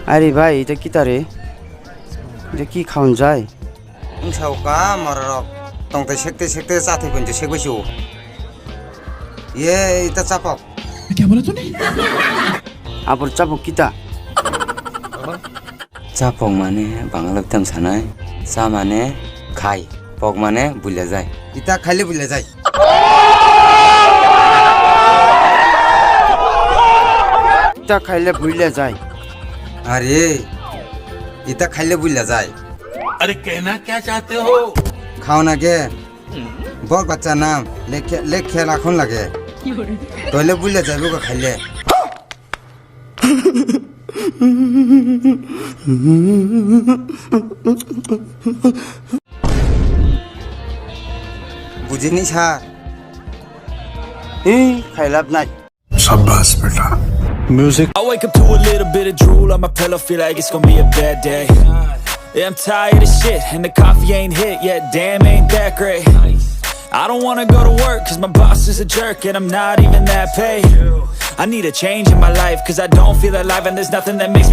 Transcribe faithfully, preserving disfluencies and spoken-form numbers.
Ari bai, ita kita re? Ita ki khaun jai? Wngsa o ka mororok tongtai sekte sekte chathai pon je sekbai si o. Ye ita chapok. Kya bola tune? Abor chapok kita. Chapok mane Bangla bitam sanai. Cha mane khai. Pok mane buila jai. Ita khaile buila jai. Ita khaile buila jai. Are, ita khaile buila jai. अरे कहना क्या चाहते हो? Khauna ke. Bok bacha nam lekhe lekhe rakhon lage. Toile buila jai bo khaile. Bujini sir. Hi, khailap nai. Shabash beta. Music. I wake up to a little bit of drool on my pillow, feel like it's gonna be a bad day. Yeah, I'm tired of shit, and the coffee ain't hit yet, damn, ain't that great. I don't wanna go to work, cause my boss is a jerk, and I'm not even that paid. I need a change in my life, cause I don't feel alive, and there's nothing that makes me